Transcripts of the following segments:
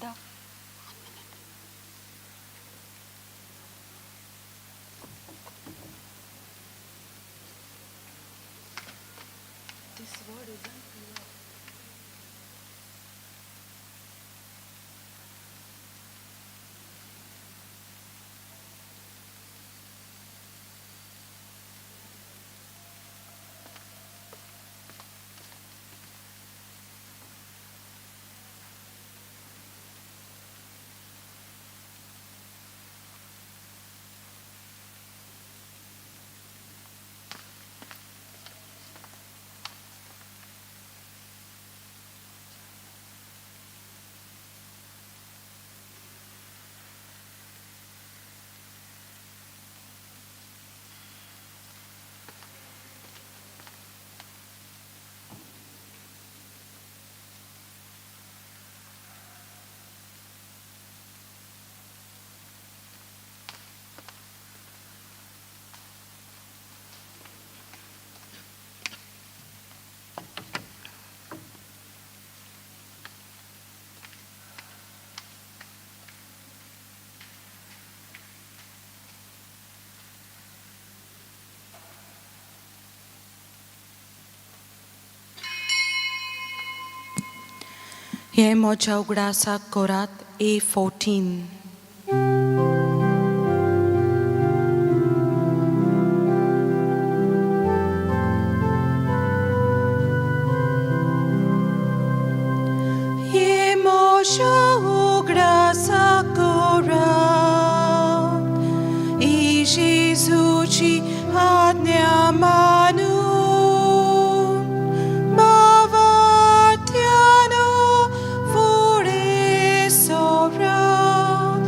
Father. This word isn't clear. हे म्हज्या उगडासाक करात. A 14. हे म्हज्या उगडासाक करात, जेजूची आज्ञा मानून, भावार्थ्यानो फुडें सरात,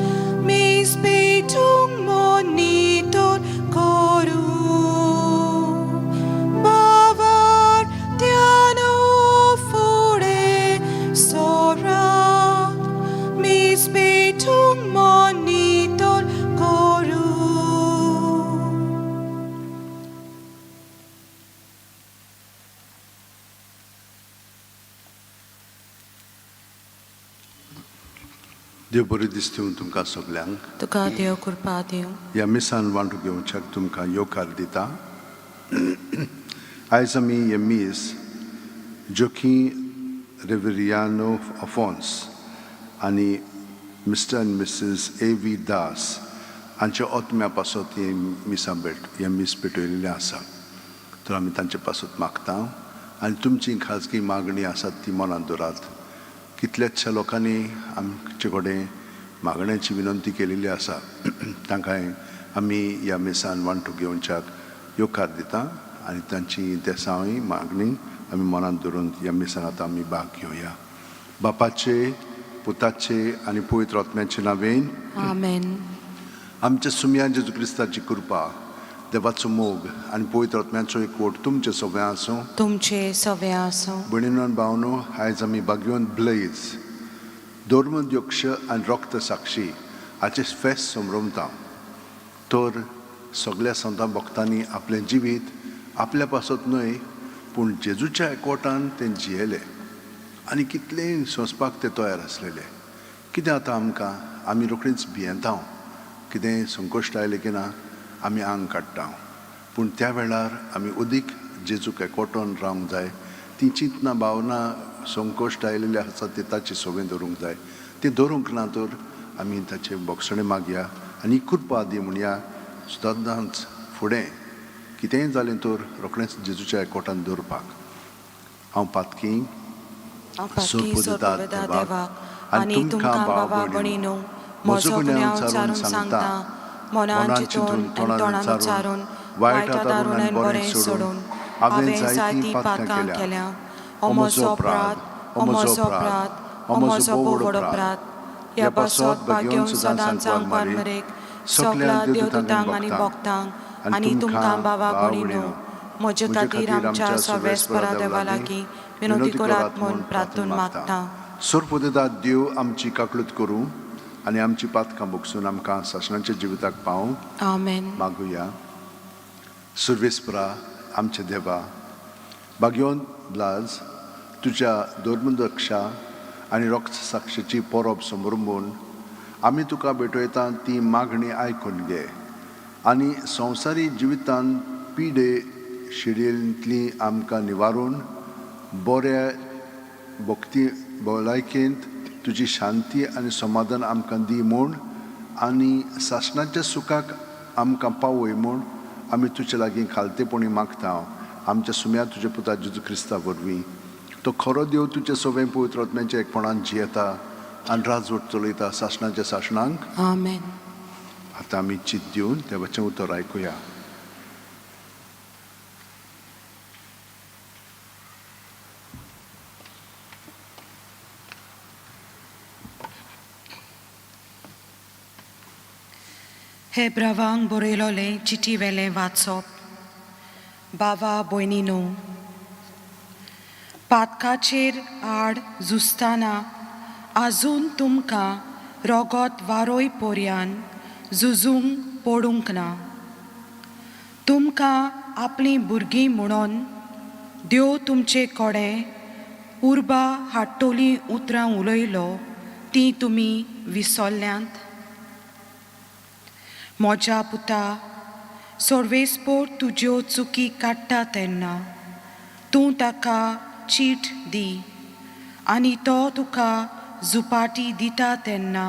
मीस पेटूंक मॉनिटर करूं. भावार्थ्यानो फुडें सरात, मीस पेटूंक मॉनिटर करूं. देव बरें दीस दिवं तुमकां सगल्यांक. तुका देव कृपा दिवं. ह्या मिसान वांटो घेवच्याक तुमकां येवकार दिता. आयज आमी हें मीस जोकी रेविरियानो अफोन्स आनी मिस्टर आनी मिसीस ए वी दास हांच्या ओतम्या पासत हें मिसां भेट हें मीस पेटयलेलें आसा. तर आमी तांचे पासत मागता आनी तुमची खाजगी मागणी आसात ती मनांत दवरात. कितल्याचशा लोकांनी आमचे कडेन मागण्याची विनंती केलेली आसा. तांकां आमी ह्या मिसान वांटो घेवच्याक येवकार दिता आनी तांची देसांवय मागणी आमी मनांत धरून ह्या मिसान आतां आमी भाग घेवया. बापाचे, पुताचे आनी पवित्र आत्म्याचे नांवेन. आमेन. आमच्या सुमया जेजू क्रिस्ताची कृपा, देवाचो मोग आनी पवित्र आत्म्याचो एकवट तुमचे सगळें आसूं. तुमचे सगळे आसूं. भयणीनो आनी भावनो, आयज आमी भाग्यवंत ब्लेज धर्मध्यक्ष आनी रक्त साक्षी हाचें फेस्त समरमता. तर सगळ्या संतां भक्तांनी आपलें जिवीत आपल्या पासत न्हय, पूण जेजूच्या एकवटान ते जियेले आनी कितलेंय सोंसपाक ते तयार आसलेले. कितें आतां आमकां, आमी रोखडीच भियेता. कितेंय संकश्ट आयलें की ना आमी आंग काडटा. पूण त्या वेळार आमी अदीक जेजूक एकवटोन रावंक जाय. ती चिंतना, भावना, संकश्ट आयलेले आसा ते ताचे सगळें धरूंक जाय. ते धरूंक ना तर आमी ताचे भोगसणे मागया आनी कृपा दी म्हणया. सदांच फुडें कितेंय जालें तर रोखडेंच जेजूच्या एकवटान दवरपाक. हांव पातकी हांव पातकी सोरपुदता सोरपुदा देवाक देवाक आनी तुमकां बाबा भयणीनो म्हजो गुन्यांव चारून सांगता. मनान चिंतून आनी तोंडान उच्चारून, वायट आदारून आनी बरें सोडून हांवें जायतीं पातकां केल्या. हो म्हजो अपराध, हो म्हजो अपराध, हो म्हजो भोव व्हड अपराध. ह्या पासत भाग्योवन सदांच सांगपार मरेक सगळ्या देवदूतांक आनी भक्तांक आनी तुमकां बाबा भयणीनो म्हजे खातीर आमच्या सर्वेस्परा देवा लागीं विनवती करात म्हूण प्रार्थून मागता. सोरपुदेदा देव आमची काकळूत करूं आनी आमची पातकां भोगसून आमकां सासणाच्या जिविताक पावूं. आमेन. मागुया. सर्वेस्परा, आमच्या देवा, भाग्यवंत ब्लाज तुज्या धर्मदक्षा आनी रक्त साक्षीची परब समरंबून आमी तुका भेटयता ती मागणी आयकून घे आनी संवसारी जिवितांत पिडे शिडयेंतली आमकां निवारून बऱ्या भक्ती भलायकेंत तुजी शांती आनी समाधान आमकां दी म्हूण आनी सासणाच्या सुखाक आमकां पावय म्हूण आमी तुजे लागीं खालतेपणी मागता आमच्या सुम्या तुज्या पुता जेजू क्रिस्ता वरवीं. तो खरो देव तुजे सवें पवित्र आत्म्याच्या एकपणान जियेता आनी राजवट चलयता सासणाच्या सासणांक. आमेन. आतां आमी चित दिवन देवाचें उतर आयकुया. हे ब्रवांक बरयलोलें चिटी वेलें वाचप. बाबा भयणीनो, पातकाचेर आड झुजतना आजून तुमकां रोगोत वारोय पोरयान झुजूंक पडूंक ना. तुमकां आपलीं भुरगीं म्हणून देव तुमचे कडेन उर्बा हाडटलीं उतरां उलयलो तीं तुमी विसरल्यांत. म्हज्या पुता, सर्वेस्पोर तुज्यो चुकी काडटा तेन्ना तूं ताका चीट दी आनी तो तुका झुपाटी दिता तेन्ना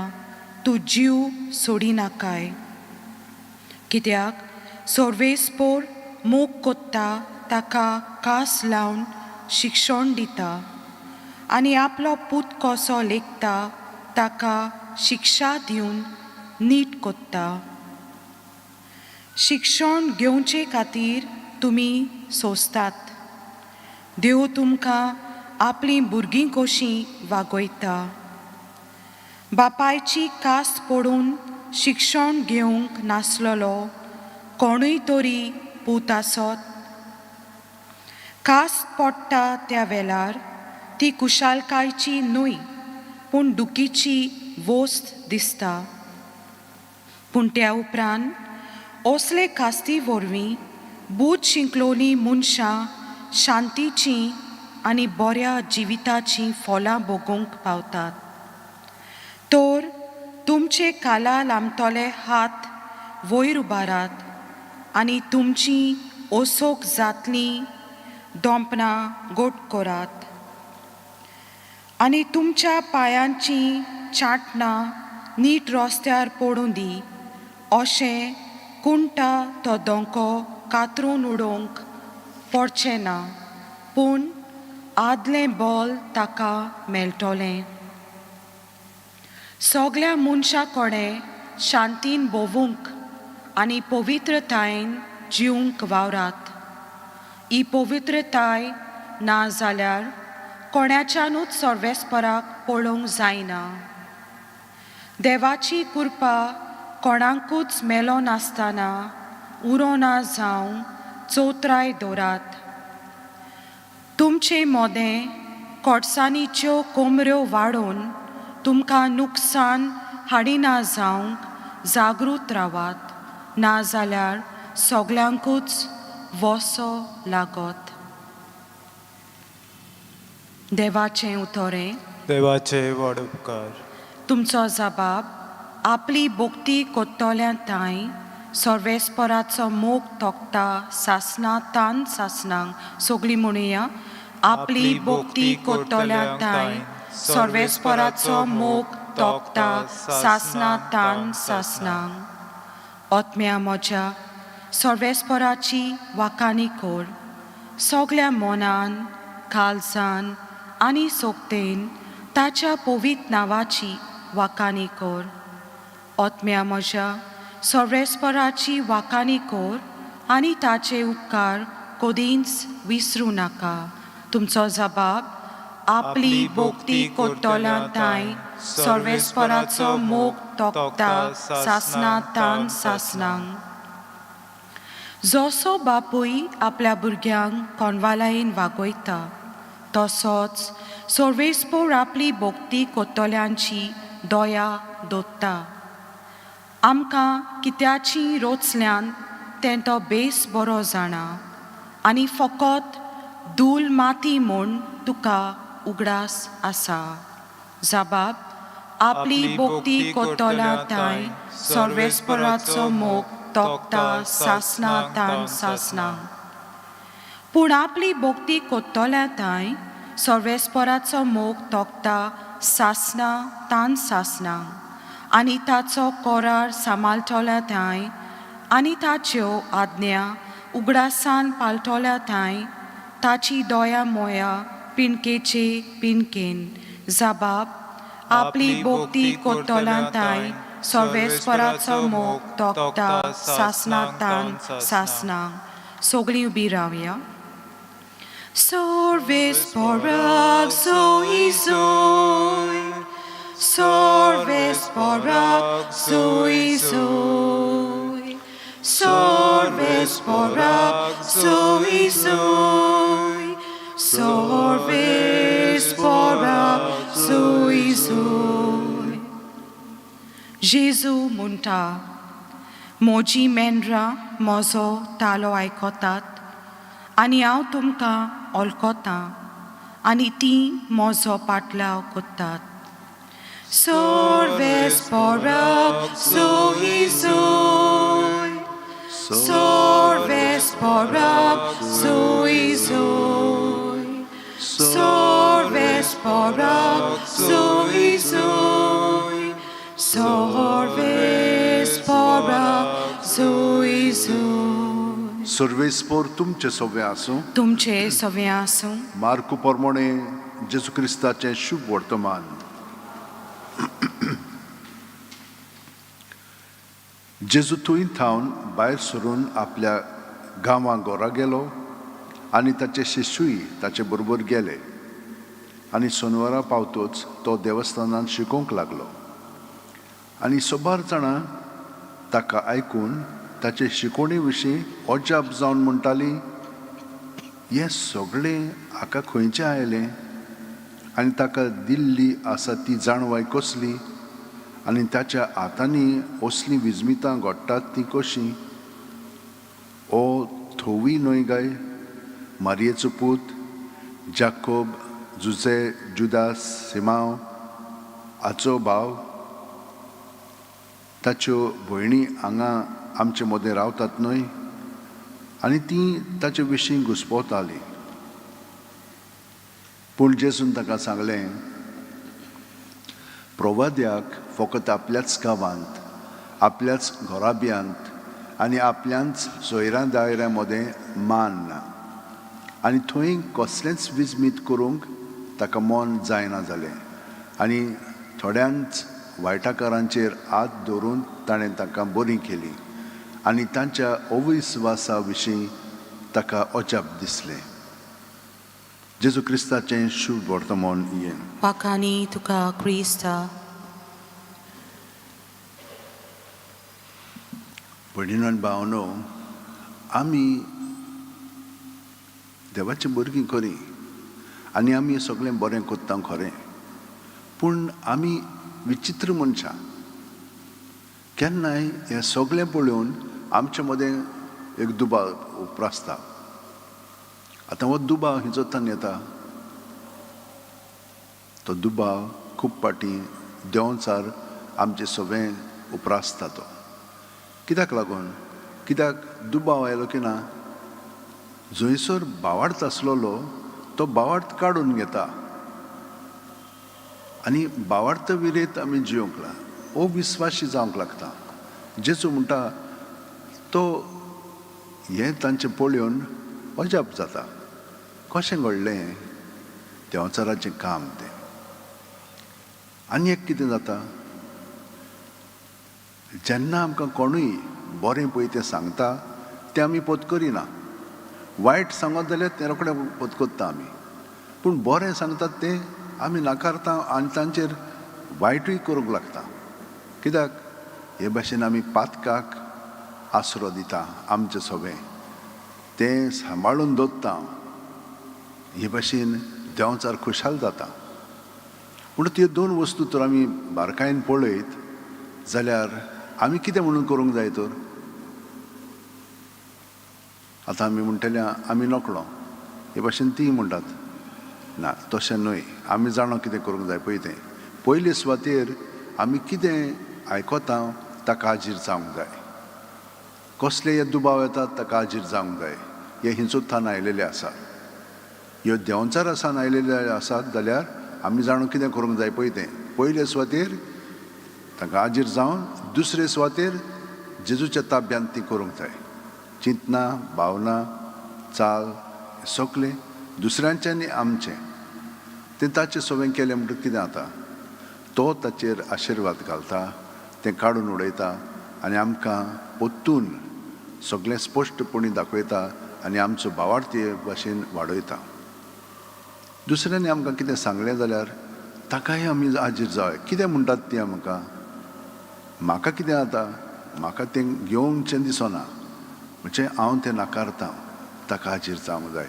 तूं जीव सोडिनाकाय. कित्याक सर्वेस्पोर मोग कोत्ता ताका कास लावन शिक्षण दिता आनी आपलो पूत कसो लेखता ताका शिक्षा दिवन नीट कोत्ता. शिक्षण घेवचे खातीर तुमी सोंसतात. देव तुमकां आपलीं भुरगीं कशीं वागयता. बापायची कास पडून शिक्षण घेवंक नासलेलो कोणूय तरी पूत आसत. कास पडटा त्या वेळार ती कुशालकायची न्हय पूण दुखीची वस्त दिसता. पूण त्या उपरांत असले कास्ती वरवीं बूद शिंकलोलीं मनशां शांतीचीं आनी बऱ्या जिविताचीं फलां भोगूंक पावतात. तर तुमचे काला लांबतले हात वयर उबारात आनी तुमची ओसोक जातलीं दोंपणां गोट करात आनी तुमच्या पांयांचीं चाटणां नीट रस्त्यार पडूं दी अशें कुंटा तो दोंको कातरून उडोवंक पडचें ना पूण आदलें बोल ताका मेळटलें. सगल्या मनशां कडेन शांतीन भोंवूंक आनी पवित्रतायेन जिवंक वावरात. ही पवित्रताय ना जाल्यार कोणाच्यानूच सर्वेस्पराक पळोवंक जायना. देवाची कृपा कोणाकूच मेलो नासतना उरो ना जावं चौत्राय दवरात. तुमचे मोदें कोटसाणीच्यो कोमऱ्यो वाडोवन तुमकां नुकसान हाडिना जावंक जागृत रावात, ना जाल्यार सगल्यांकूच वसो लागत. देवाचें उतरें. देवाचे व्हड उपकार. तुमचो जबाब आपली भोक्ती कोत्तोल्या थांय सर्वेस्पराचो मोग तोखता सासना तान सासनांक. सगळीं म्हणुया, आपली भोक्ती कोत्तोल्या थांय सर्वेस्पराचो मोग तोखता सासना तान सासनांक. आत्म्या म्हज्या सर्वेस्पराची वाखाणी कर. सगल्या मनान काळजान आनी सोगतेन ताच्या पवित्र नांवाची वाखाणी कर. आत्म्या म्हज्या सर्वेस्पराची वाखाणी कर आनी ताचे उपकार कदींच विसरूं नाका. तुमचो जबाब आपली भोक्ती कोत्तोल्या थांय सर्वेस्पराचो मोग तोखता सासना तान सासनांक. जसो बापूय आपल्या भुरग्यांक कोनवालायेन वागयता तसोच सर्वेस्पोर आपली भोक्ती कोत्तोल्यांची दया दोत्ता. आमकां कित्याची रोचल्यान तें तो बेस बरो जाणा आनी फकत धूल माती म्हूण तुका उगडास आसा. जबाब आपली भक्ती कोत्तोला तांय सर्वेस्पराचो मोग तोखता सासना तान सासना. पूण आपली भक्ती कोत्तोल्या तांय सर्वेस्पराचो मोग तोखता सासना तान सासना आनी ताचो कोरार सांबाळटल्या थांय आनी ताच्यो आज्ञा उगडासान पाळटल्या थांय ताची दया मोया पिणकेचे पिणकेन. जबाब आपली भक्ती कोत्तोल्या थांय सर्वेस्पराचो मोग तोखता सासना तान सासना. सगळीं उबी रावया. Sorves zoe zoe, Sorves porak zoe zoe, Sorves porak zoe zoe, Sorves porak zoe zoe. जेजू म्हणटा, म्हजी मेंढरां म्हजो तालो आयकतात आनी हांव तुमकां वळखतां आनी तीं म्हजो पाटलाव करतात. सोर्वेस पोराक सोई सोय, सोर्वेस पोराक सोई सोय, सोर्वेस पोराक सोई सोय, सोर्वेस पोराक सोई सोय. सर्वेस्पोर तुमचे सगळे आसूं. तुमचे सगळें आसूं. मार्कू पोरमोणे जेजू क्रिस्ताचें शुभ वर्तमान. जेजू थंय थावन भायर सरून आपल्या गांवां घरा गेलो आनी ताचे शिशूय ताचे बरोबर गेले आनी सोनवारा पावतोच तो देवस्थानांत शिकोवंक लागलो आनी सोबार जाणां ताका आयकून ताचे शिकोवणे विशीं अजाप जावन म्हणटाली, हें सगळें हाका खंयचें आयलें आनी ताका दिल्ली आसा ती जाणवाय कसली आनी ताच्या हातांनी असलीं विजमितां घडटात तीं कशीं? ओ थोवी न्हय गाय मारयेचो पूत, जाकोब, जुजे, जुदास, सिमांव हाचो भाव, ताच्यो भयणी हांगा आमचे मदें रावतात न्हय? आनी तीं ताचे विशीं घुस्पतालीं. पूण जेजून ताका सांगलें, प्रवाद्याक फकत आपल्याच गांवांत, आपल्याच घराब्यांत आनी आपल्याच सोयऱ्यां दायऱ्यां मदें मान ना आनी थंय कसलेंच विजमीत करूंक ताका मन जायना जालें आनी थोड्यांच वायटाकारांचेर हात दवरून ताणें तांकां बरीं केलीं आनी तांच्या अविस्वासा विशीं ताका अजाप दिसलें. जेजू क्रिस्ताचें शुभ वर्तमान हें. वाखाणी तुका क्रिस्ता. भयणीनो आनी भावनो, आमी देवाची भुरगीं खरीं आनी आमी सगळें बरें करता खरें, पूण आमी विचित्र मनशां. केन्नाय हें सगळें पळोवन आमचे मदें एक दुबाव उप्रासता. आतां हो दुबाव हिजोतान येता, तो दुबाव खूब फावटी देंवचार आमचें सगळें उप्रासता. तो कित्याक लागून? कित्याक दुबाव आयलो की ना, जंयसर भावार्थ आसलेलो तो भावार्थ काडून घेता आनी भावार्थ विरेत आमी जिवंक हो विस्वाशी जावंक लागता. जेजू म्हणटा तो हें तांचें पळोवन अजाप जाता, कशें घडलें देंवचाराचें काम तें. आनी एक कितें जाता, जेन्ना आमकां कोणूय बरें पळय तें सांगता तें आमी पोत करिना. वायट सांगत जाल्यार तें रोखडें पोत करता आमी, पूण बरें सांगतात तें आमी नाकारता आनी तांचेर वायटूय करूंक लागता. कित्याक हे भाशेन आमी पातकाक आसरो दिता, आमचें सगळें तें सांबाळून दवरता. हे भाशेन देंवचार खुशाल जाता. पूण त्यो दोन वस्तू तर आमी बारकायेन पळयत जाल्यार आमी कितें म्हणून करूंक जाय तर? आतां आमी म्हणटले आमी नकळो, हे भाशेन तीं म्हणटात ना तशें न्हय, आमी जाणा कितें करूंक जाय पळय तें. पयले सुवातेर आमी कितें आयकता ताका हाजीर जावंक जाय. कसले हे दुबाव येतात ताका हाजीर जावंक जाय. हे हिंसोत्थान आयलेले आसा, ह्यो देंवचार आसान आयलेले आसात जाल्यार आमी जाणू कितें करूंक जाय पळय तें. पयले सुवातेर तांकां हाजीर जावन दुसरे सुवातेर जेजूच्या ताब्यांत ती करूंक जाय. चिंतना, भावना, चाल सगलें दुसऱ्यांचें आनी आमचें तें ताचें सगळें केलें म्हणटकच कितें जाता, तो ताचेर आशिर्वाद घालता, तें काडून उडयता आनी आमकां परतून सगळें स्पश्टपणी दाखयता आनी आमचो भावार्थी भाशेन वाडयता. दुसऱ्यांनी आमकां कितें सांगलें जाल्यार ताकाय आमी हाजीर जावया. कितें म्हणटात ती आमकां, म्हाका कितें जाता, म्हाका तें घेवचें दिसना, म्हणजे हांव तें नाकारतां, ताका हाजीर जावंक जाय.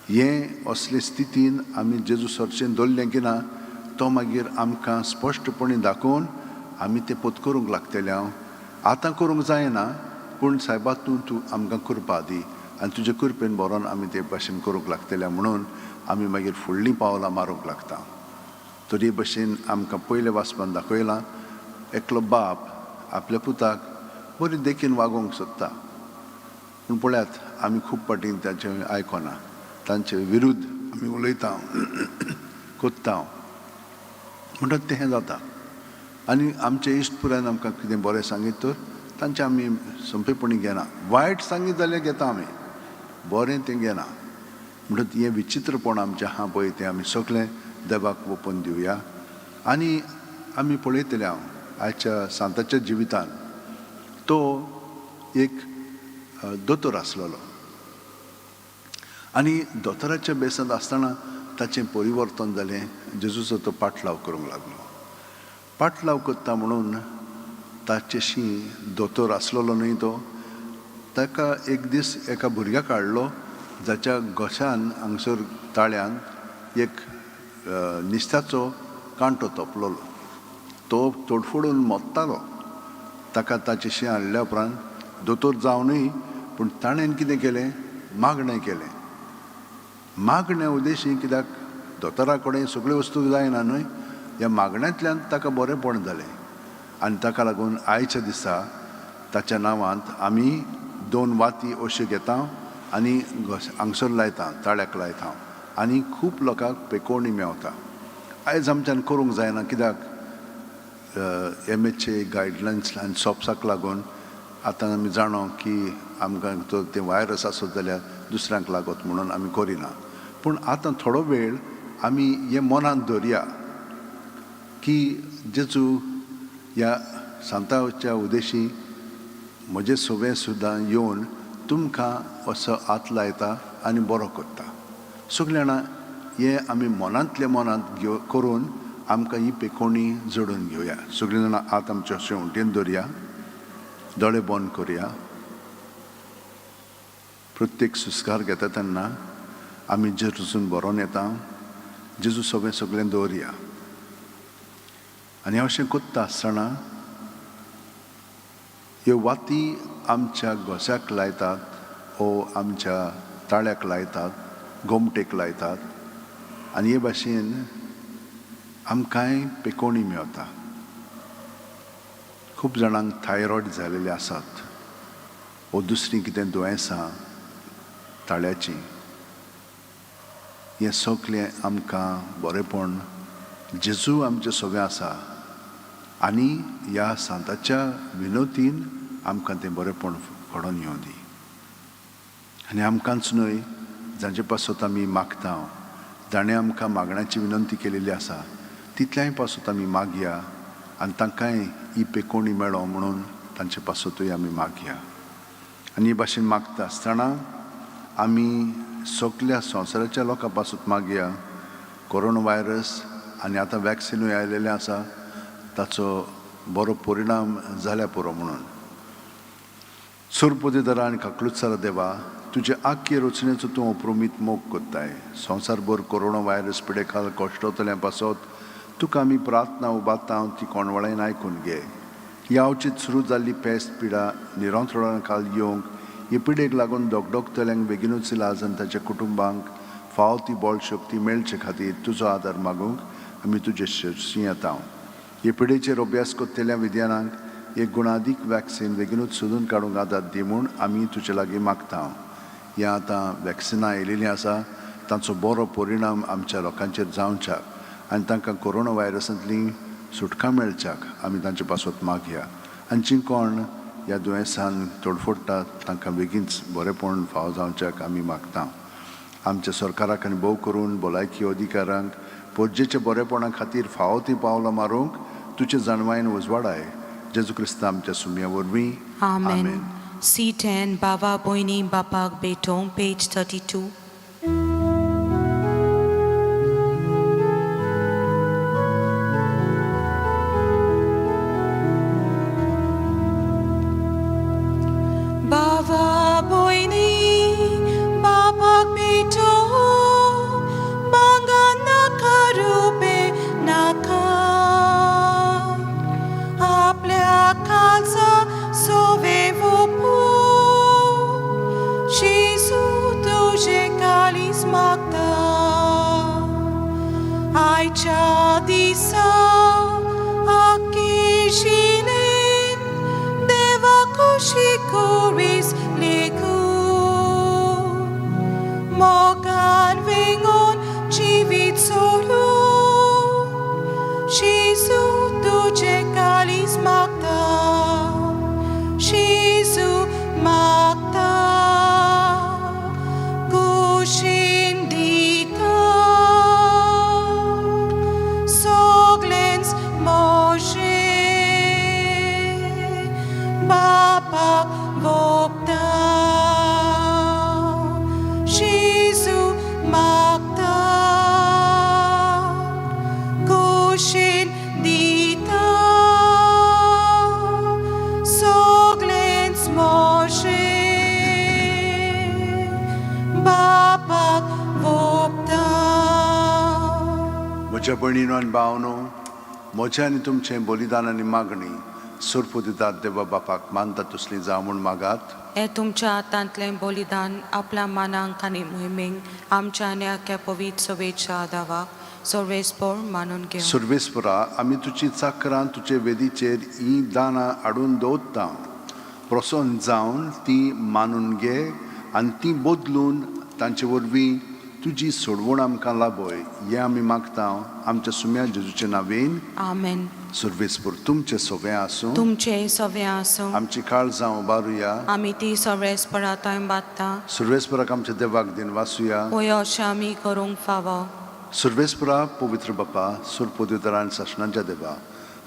हें असले स्थितीन आमी जेजू सरचें दवरलें की ना तो मागीर आमकां स्पश्टपणी दाखोवन आमी तें पोत करूंक लागतलें. हांव आतां करूंक जायना पूण सायबा तूं तूं आमकां कृपा दी आनी तुजे कृपेन बरोवन आमी ते भाशेन करूंक लागतले म्हणून आमी मागीर फुडलीं पावलां मारूंक लागता. तरी भशेन आमकां पयले वाचपान दाखयलां, एकलो बाप आपल्या पुताक बरी देखीन वागोवंक सोदता, पूण पळयात आमी खूब फावटी ताचें आयकना, तांचे विरुद्ध आमी उलयता, कोत्ता, म्हणटात तें जाता. आनी आमचे इश्ट पुरायन आमकां कितें बरें सांगीत तर तांचें आमी सोंपेपणी घेना. वायट सांगीत जाल्यार घेता आमी, बरें तें घेना. म्हणटच हें विचित्रपण आमचें आहा पळय तें आमी सगळें देवाक ओपून दिवया. आनी आमी पळयतले हांव आयच्या सांताच्या जिवितान तो एक दोतोर आसलेलो आनी दोतोराच्या बेसांत आसतना ताचें परिवर्तन जालें. जेजूचो तो पाटलाव करूंक लागलो. पाटलाव करता म्हणून ताचेशी दोतोर आसलेलो न्हय तो, ताका एक दीस एका भुरग्याक हाडलो जाच्या घशान हांगसर ताळ्यान एक निस्त्याचो कांटो तोपलेलो. तो तोडफोडून मोत्तालो. ताका ताचेशी हाडल्या उपरांत दोतोर जावनूय पूण ताणें कितें केलें, मागणें केलें. मागण्या उद्देशी कित्याक दोतोरा कडेन सगळ्यो वस्तू जायना न्हय, ह्या मागण्यांतल्यान ताका बरेंपण जालें. आनी ताका लागून आयच्या दिसा ताच्या नांवांत आमी 2 वाती अश्यो घेता आनी हांगसर लायता, ताळ्याक लायता आनी खूब लोकांक पेकोवणी मेवता. आयज आमच्यान करूंक जायना कित्याक एम एच ए गायडलायन्स आनी सोप्साक लागून आतां आमी जाणो की आमकां तो तें व्हायरस आसत जाल्यार दुसऱ्यांक लागत म्हणून आमी करिना. पूण आतां थोडो वेळ आमी हें मनांत दवरया की जेजू ह्या सांताच्या उद्देशी म्हजें सवें सुद्दां येवन तुमकां असो हात लायता आनी बरो करता. सगळीं जाणां हें आमी मनांतल्या मनांत घेव करून आमकां ही पेकोणी जोडून घेवया. सगळीं जाणां हात आमच्या शेंवटेन दवरया, दोळे बंद करुया. प्रत्येक सुस्कार घेता तेन्ना आमी जेजूसून बरोवन येता, जेजू सगळें सगळें दवरया. आनी अशें करता आसतना ह्यो वाती आमच्या घोस्याक लायतात ओ आमच्या ताळ्याक लायतात, गोमटेक लायतात आनी हे भाशेन आमकांय पेकोणी मेवता. खूब जाणांक थायरॉयड जालेले आसात ओ दुसरीं कितें दुयेंसां ताळ्याचीं. हें सगळें आमकां बरेंपण जेजू आमचें सगळें आसा आनी ह्या सांताच्या विनोतीन आमकां तें बरेंपण घडोवन येवं दी. आनी आमकांच न्हय, जांचे पासत आमी मागता, जाणें आमकां मागण्याची विनंती केलेली आसा तितल्याय पासत आमी मागया आनी तांकांय ही पेकोणी मेळो म्हणून तांचे पासतूय आमी मागया. आनी हे भाशेन मागता आसतना आमी सगल्या संवसाराच्या लोकां पासत मागया. कोरोना व्हायरस आनी आतां वॅक्सिनूय आयलेलें आसा ताचो बरो परिणाम जाल्या पुरो म्हणून. सुरपोदेदारा आनी काकलुत्सारा देवा, तुजे आख्खे रचनेचो तूं अप्रोमीत मोग करताय. संवसारभर कोरोना व्हायरस पिडे खाल कश्टवतल्या पासत तुका आमी प्रार्थना उबारता, ती कोणवाळ्यान आयकून घे. ह्या अवचीत सुरू जाल्ली पेस्त पिडा निरंतरण खाल येवंक हे पिडेक लागून दोगदोगतल्यांक बेगिनूच इलाज आनी ताच्या कुटुंबांक फावो ती बळ शक्ती मेळचे खातीर तुजो आदार मागूंक आमी तुजे शेशी येता. हे पिडेचेर अभ्यास करतल्या विद्यानांक एक गुणादीक वॅक्सिन बेगीनूच सोदून काडूंक आदार दी म्हूण आमी तुजे लागीं मागता. हें आतां वॅक्सिनां येयलेलीं आसा, तांचो बरो परिणाम आमच्या लोकांचेर जावच्याक आनी तांकां कोरोना व्हायरसांतली सुटका मेळच्याक आमी तांचे पासत मागया. आनी जी कोण ह्या दुयेंसान तडफडटात तांकां बेगीनच बरेंपण फावो जावच्याक आमी मागता. आमच्या सरकाराक आनी भोव करून भलायकी अधिकाऱ्यांक पोरजेच्या बरेपणा खातीर फावो तीं पावलां मारूंक तुजे जाणवायेन उजवाडाय. जेजू क्रिस्ता आमच्या सुमया वरवीं. आमेन. C10, बाबा भयणी बापाक भेटोवंक, पेज 32. बाबा भयणी बापाक भेटोवंक, मांगा नाका रुपे नाका, आपल्या काळजा सोवे वोपू, जेजू तुजे काळीज मागता. आयच्या दिसा आकेशिलेन देवा खोशी कुरीस लेखू, मोगान वेंगोन जिवीत सोडून, जेजू तुजे काळीज मागता, जेजू मागता, कुशीन दिता सगळेंच मोशे बापाक वोपता, जेजू मागता, कुशीन दिता सगळेंच मोशे बापाक वोपता. म्हज्या भयणीनो आनी भावनो, म्हजें आनी तुमचें बलिदान आनी मागणी सुरपुदितात देवा बापाक मानता तसली जावं म्हूण मागात. हे तुमच्या हातांतलें बलिदान आपल्या मानांक आनी मोहिमेक आमच्या आनी आख्या पवित्र सभेच्या दावाक सर्वेस्पोर मानून घेवं. सुर्वेस्परा, आमी तुजी चाकरां तुजे वेदीचेर हीं दानां हाडून दवरता. प्रसन्न जावन ती मानून घे आनी ती बदलून तांचे वरवीं तुजी सोडवण आमकां लाभय, हें आमी मागता आमच्या सुम्या जेजूचे नांवेन. आमेन. सुर्वेस्पर तुमचें सगळें आसूं. तुमचें सगळें आसूं. आमची काळजां उबारुया. आमी ती सर्वेस्परा थंय बांदता. सुर्वेस्पराक आमच्या देवाक दिन वासूया. पळय अशें आमी करूंक फावो. सुर्वेस्परा, पवित्र बापा, सुरपोदेतरान सासणाच्या देवा,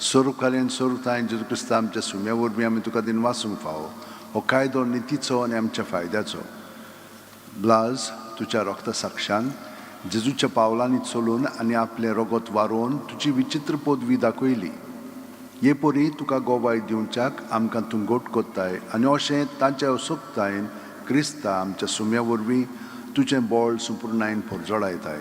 स्वरूपकालीन स्वरूपताय जेजू क्रिस्ता आमच्या सुम्या वरवीं आमी तुका दिन वासूंक फावो. हो कायदो नितीचो आनी आमच्या फायद्याचो. ब्लाज तुज्या रोगता साक्षान जेजूच्या पावलांनी चलून आनी आपलें रगत वारोवन तुजी विचित्र पदवी दाखयली. हे परी तुका गोवाय दिवच्याक आमकां तूं गोट कोत्ताय आनी अशें तांच्या असोक्तायेन क्रिस्ता आमच्या सुम्या वरवीं तुजें बळ सुपूर्णायन परजळायताय.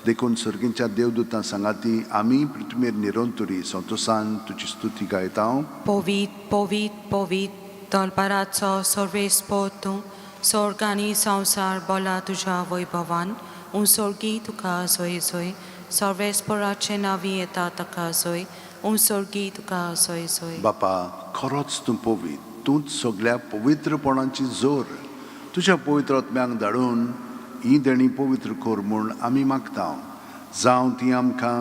देखून सर्गींच्या देवदूतां सांगाती आमी पृथ्वीर निरंतरी संतोसान तुजी स्तुती गायता. पवीत पवीत पवीत दलबाराचो सर्वेस्पोर तूं, स्वर्ग आनी संवसार बोला तुज्या वैभवान. उंसोर्गी तुका सोय सोय, सर्वेस्पोराचे नांवी येता ताका सोय, उंसोर्गी तुका सोय सोय. बापा, खरोच तूं पवीत, तूंच सगल्या पवित्रपणाची जोर. तुज्या पवित्र आत्म्यांक धाडून ही देणी पवित्र कर म्हूण आमी मागता. जावं ती आमकां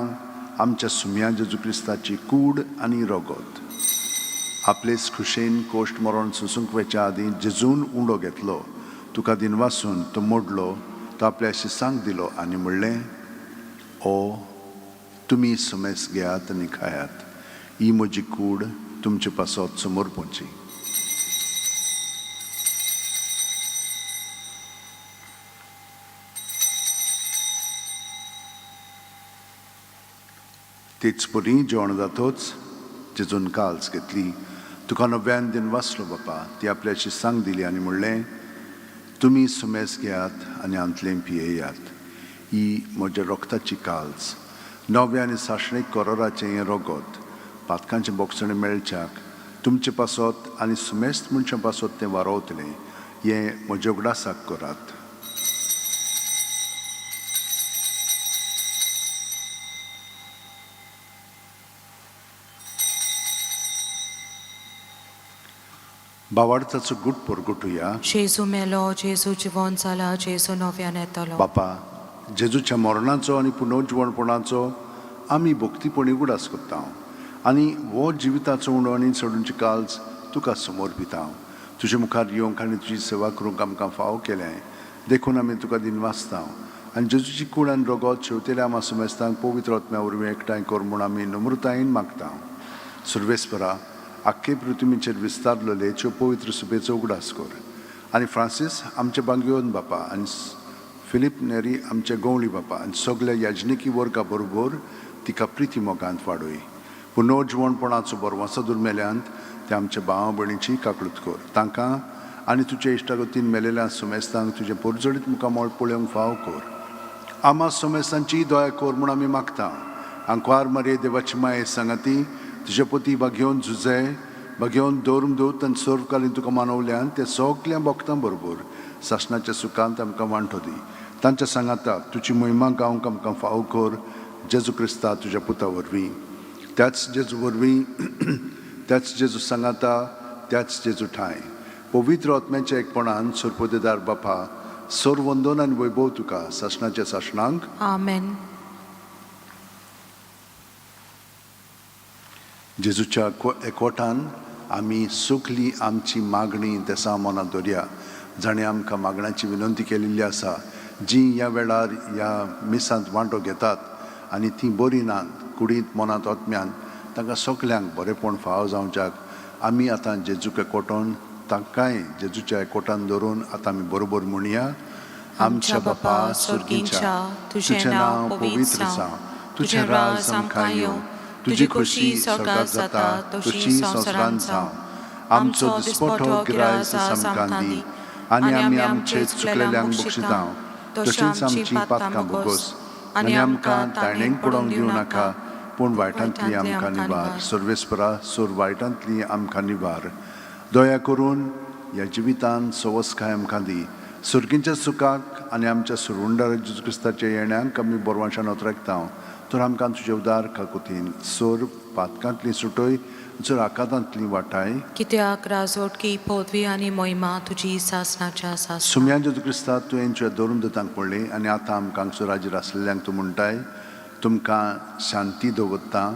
आमच्या सुम्या जेजू क्रिस्ताची कूड आनी रगत. आपलेच खुशेन कोश्ट मरण सोसूंक वेच्या आदीं जेजून उंडो घेतलो, तुका दिनवासून तो मोडलो, तो आपल्या शिसांक दिलो आनी म्हणलें, ओ तुमी सुमेस घेयात आनी खायात, ही म्हजी कूड तुमचे पासत समर्पणची. तेच परी जेवण जातोच जेजून काल्स घेतली, तुका नव्यान दिन वाचलो बापा, ती आपल्या शिसांक दिली आनी म्हणलें, तुमी सुमेस घेयात आनी आंतलें पियेयात, ही म्हज्या रोगताची काल्स, नव्या आनी सासणीक करोराचें हें रगत, पातकांचें बोगसणें मेळच्याक तुमचे पासत आनी सुमेस्त मनशां पासत तें वारोवतलें, हें म्हज्या उगडासाक करात. बावार्थाचो गुट परगटुया. जेजू मेलो, जेजू जिवन जाला, जेजू नव्यान येतलो. बापा, जेजूच्या मरणाचो आनी पुनर्जिवणपणाचो आमी भक्तीपणी उगडास करता आनी हो जिविताचो उणो आनी चडूंची काल्स तुका समर्पिता. तुजे मुखार येवंक आनी तुजी सेवा करूंक आमकां फावो केलें देखून आमी तुका दिनवासता आनी जेजूची कूड आनी रगत शेवतेल्या आमा सुमेस्तांक पवित्र आत्म्या वरवीं एकठांय कर म्हूण आमी नम्रतायेन मागता. सुर्वेस्परा, आख्खे पृथ्वीचेर विस्तारलेले च्यो पवित्र सुबेचो उगडास कर आनी फ्रांसीस आमचे बांगयोन बापा आनी फिलीप नेरी आमचे गवळी बापा आनी सगल्या याजनिकी वर्गा बरोबर तिका प्रिती मोगांत वाडय. पुनर्जिवणपणाचो बरवासो दुर्मेल्यांत ते आमच्या भावा भयणीची काकळूत कर. तांकां आनी तुजे इश्टागतीन मेलेल्या सुमेस्तांक तुजें पोरजडीत मुखामळ पळोवंक फाव कर. आमा सोमेस्तांची दया कर म्हूण आमी मागता. आंकवार मारये देवाची माये सांगाती तुजे पती बागेवन झुजे बागेवन दवरून दवरत आनी सर्वकालीन तुका मानवल्यान ते सगल्या भक्तां बरोबर सासणाच्या सुखांत आमकां वांटो दी. तांच्या सांगाता तुजी महिमा गावंक आमकां फाव कर, जेजू क्रिस्ता तुज्या पुता वरवीं. त्याच जेजू वरवीं, त्याच जेजू सांगाता, त्याच जेजू ठांय पवित्र आत्म्याच्या एकपणान सरपदेदार बापा, सर्व वंदन आनी वैभव तुका सासणाच्या सासणांक. आमेन. जेजूच्या एकवटान आमी सगली आमची मागणी देसा मनांत दवरया. जाणें आमकां मागण्याची विनंती केलेली आसा, जीं ह्या वेळार ह्या मिसांत वांटो घेतात आनी तीं बरीं नात कुडींत, मनांत, आत्म्यान, तांकां सगल्यांक बरेंपण फावो जावच्याक आमी आतां जेजूक एकवटोन तांकांय जेजूच्या एकवटान धरून आतां आमी बरोबर म्हणया. आमच्या बापा सर्गींच्या, तुजें नांव पवित्र जावं, तुजें राज आमकां येवं, तुजी खोशी स्वर्गात जाता तशी संवसारांत जावं. आमचो दिसपटो गिरायस आमकां दी आनी आमी आमचे चुकलेल्यांक बक्षिता तशींच आमची पातकां भोगोस आनी आमकां ताणेंक पडोवंक दिवं नाका, पूण वायटांतली आमकां निवार. सर्वेस्परा, सोर वायटांतली आमकां निवार. दया करून ह्या जिवितान सवसकाय आमकां दी. सर्गींच्या सुखाक आनी आमच्या सुरुंडार जेजू क्रिस्ताच्या येण्याक आमी बरवांशान ओतरायता. तर आमकां तुजे उदार काकुतीन सोर पातकांतली सुटय, जर आकांतांतली वाटाय. कित्याक राजवटकी, पदवी आनी महिमा तुजी सासणाच्या सासणा. सुम्या जेजू क्रिस्ता, तुवें तुज्या धरून दुतांक पडली आनी आतां आमकां हांगसर हाजीर आसलेल्यांक तूं म्हणटाय, तुमकां शांती दवरता,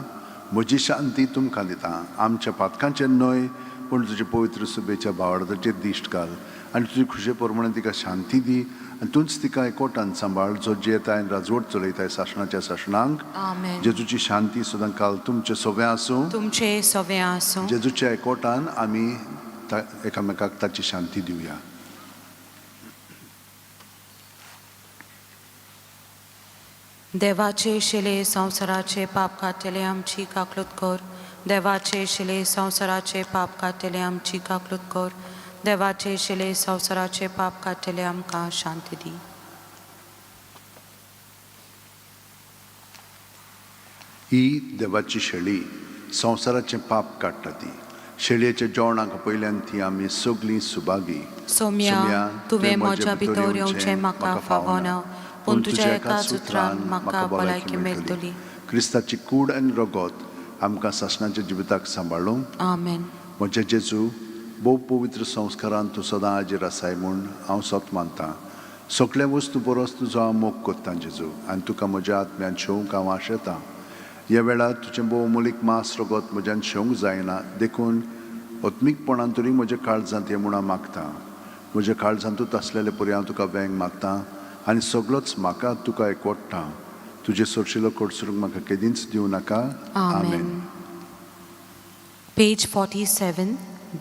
म्हजी शांती तुमकां दिता. आमच्या पातकांचेर न्हय, पूण तुजे पवित्र सुबेच्या भावार्थाचेर दिश्ट घाल आनी तुजी खुशे प्रमाणे तिका शांती दी आनी तूंच तिका एकवटान सांबाळ, जो जियेताय आनी राजवट चलयताय सासणाच्या सासणांक. आमेन. जेजूची शांती सदां काल तुमचे सोबें आसूं. तुमचे सवे आसूं. जेजूच्या एकवटान आमी एकामेकाक ताची शांती दिवया. देवाचे शिले, संवसाराचे पाप काडटले, आमची काकलूत कर. देवाचे शिले, संवसाराचे पाप काडटले, आमची काकलूत कर. देवाचे शिले, संवसाराचे पाप काडटले, आमकां शांती दी. ही देवाची शेळी, संवसाराचें पाप काडटा ती. शेळयेच्या जेवणाक पयल्यान ती आमी सगलीं सुभागी. सोम्या, तुवें म्हज्या भितर येवचें म्हाका फावना, पूण तुज्या एकाच उतरान म्हाका भलायकी मेळटली. क्रिस्ताची कूड आनी रगत आमकां सासणाच्या जिविताक सांबाळूं. आमेन. म्हज्या जेजू, भोव पवित्र संस्कारान तूं सदां हाजीर आसाय म्हूण हांव सत मानतां. सगल्या वस्तू परस तुजो हांव मोग करतां जेजू, आनी तुका म्हज्या आत्म्यान शेवंक हांव आशेतां. ह्या वेळार तुजें भोव मोलीक मांस रगत म्हज्यान शेवंक जायना, देखून आत्मीकपणान तरी म्हज्या काळजांत हें म्हूण हांव मागतां. म्हज्या काळजांतूच आसलेले परी हांव तुका वेंग मागता आनी सगलोच म्हाका तुका एकवटता. तुजें सोरशिलो कडसरूंक म्हाका केदींच दिवं नाका. आमेन. पेज 47,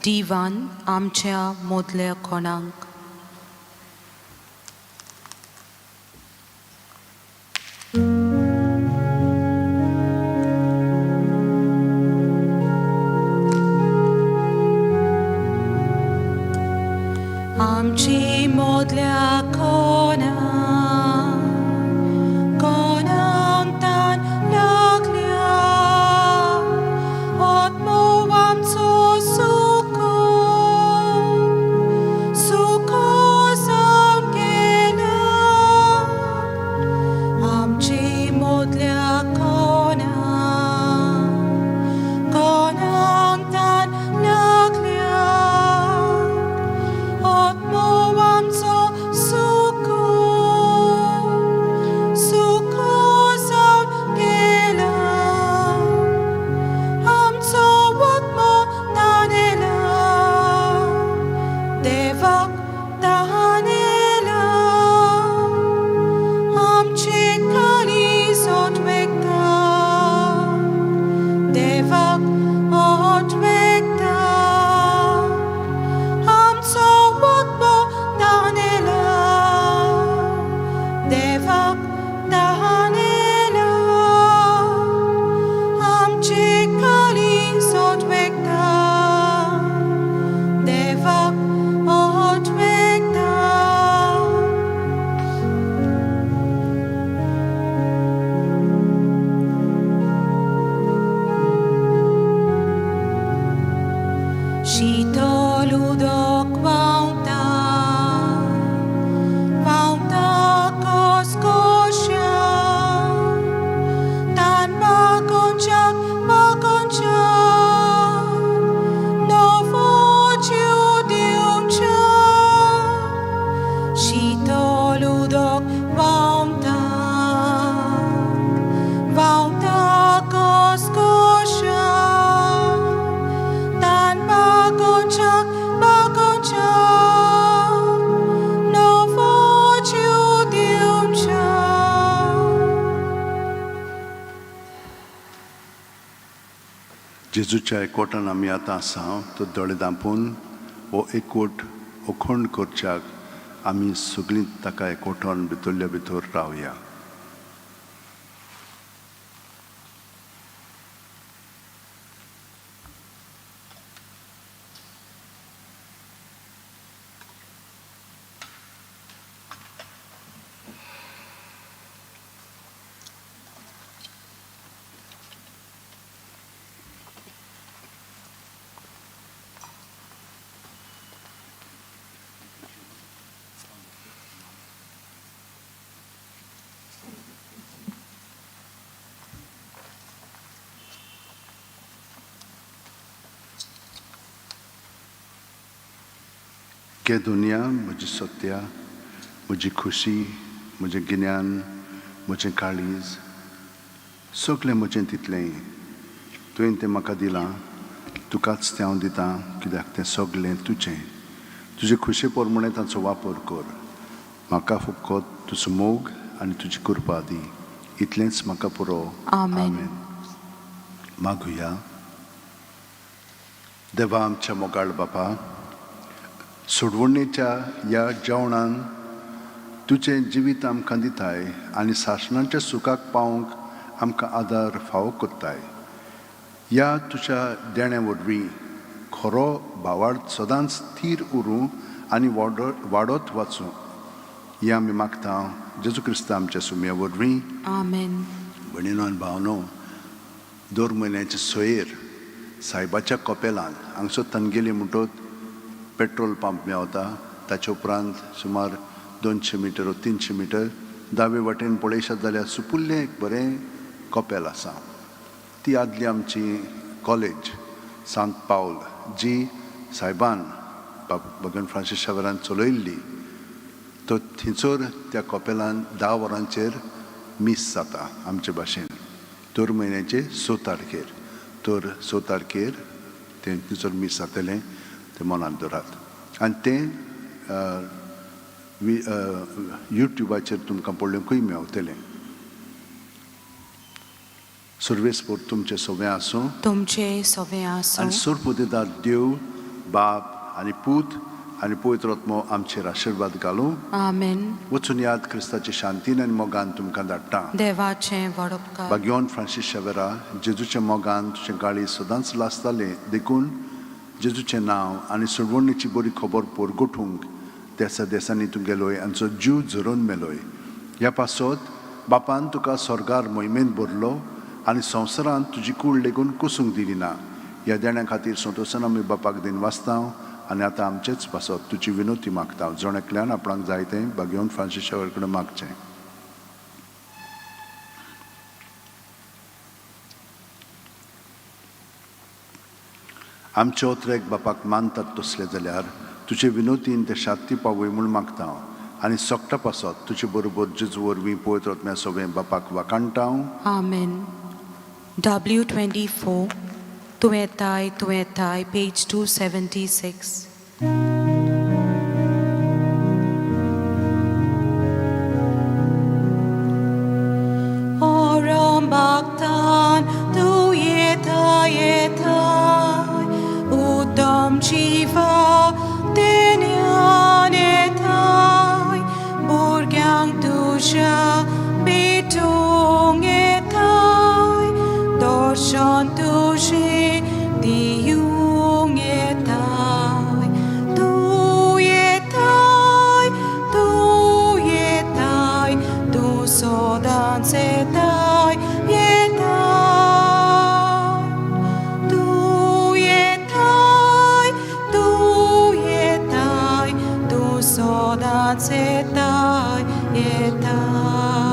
D1, आमच्या मोदल्या कोणाक. आमची मोदल्या कोणाक, कोणाक तान लागल्या, आत्मो आमचो सुको सुको. जेजूच्या एकवटान आमी आतां आसा तो दोळे धांपून हो एकवट अखंड करच्याक आमी सगळीं ताका एकवटान भितरल्या भितर रावया. के दुनिया म्हजी सत्या, म्हजी खुशी, म्हजें गिन्यान, म्हजें काळीज, सगळें म्हजें तितलें तुवें तें म्हाका दिलां, तुकाच तें हांव दितां, कित्याक तें सगळें तुजें. तुजे खुशे प्रमाणें ताचो वापर कर. म्हाका फकत तुजो मोग आनी तुजी कृपा दी, इतलेंच म्हाका पुरो. आमेन. मागुया. देवा आमच्या मोगाळ बापा, सोडवणेच्या ह्या जेवणान तुजें जिवीत आमकां दिताय आनी सासणाच्या सुखाक पावंक आमकां आदार फावो कोत्ताय. ह्या तुज्या देण्या वरवीं खरो भावार्थ सदांच थीर उरूं आनी वाडत वचूं, हें आमी मागता जेजू क्रिस्ता आमच्या सुम्या वरवीं. आमेन. भयणीनो आनी भावनो, दर म्हयन्याचे सोयेर सायबाच्या कपेलान हांगसर तनगेली म्हणटोच पेट्रोल पंप मेवता, ताचे उपरांत सुमार 200 मिटर 300 मिटर दावे वाटेन पळयशात जाल्यार सुपुल्लें एक बरें कपेल आसा. ती आदली आमची कॉलेज सांत पावल, जी सायबान भगवान फ्रांसीस शावरान चलयल्ली, तो थंयसर त्या कपेलान 10 वरांचेर मीस जाता आमचे भाशेन दर म्हयन्याचे 6 तारखेर. तर 6 तारखेर तें थंयसर मीस जातलें, तें मनांत दवरात. आनी तें युट्युबाचेर तुमकां पळोवंकूय मेवतलें. सर्वेस्पोर तुमचें सगळें आसूं, तुमचे सगळें आसूं. आनी सोरपुदेदार देव बाप आनी पूत आनी पवित्र आत्मो आमचेर आशिर्वाद घालूं. आमेन. वचून याद क्रिस्ताचे शांतीन आनी मोगान तुमकां धाडटा. देवाचें व्हड उपकार. भाग्योन फ्रांसीस शेवेरा, जेजूच्या मोगान तुजें गाळी सदांच लासतालें, देखून जेजूचें नांव आनी सोडवणीची बरी खबर पोरगोठूंक देसा देसांनी तूं गेलोय आनी जीव झरोवन मेलोय. ह्या पासत बापान तुका स्वर्गार मोहिमेंत भरलो आनी संवसारांत तुजी कूड लेगून कुसूंक दिली ना. ह्या देण्या खातीर संतोशान आमी बापाक दिन वाचता आनी आतां आमचेच पासत तुजी विनोती मागता. जण एकल्यान आपणाक जाय तें भाग्योन फ्रांसीस शेवर कडेन मागचें. आमचे ओत्रेक बापाक मानतात तसले जाल्यार तुजे विनोतीन ते शांती पावय म्हूण मागता आनी सोकटा पासत तुजे बरोबर जेजू वरवीं पवित्र आत्म्या सगळें बापाक वाखाणटा. आमेन. W24 तूं येताय तूं येताय, पेज 276. Orom tu येताय येताय, उत्तम जिवा देण्यान येताय, भुरग्यांक तुज्या भेटूंक येताय, दर्शन तुजें दिवंक येताय. तूं येताय तूं येताय, तूं सदांच येताय येताय. तूं येताय तूं येताय, तूं सदांच येताय येताय.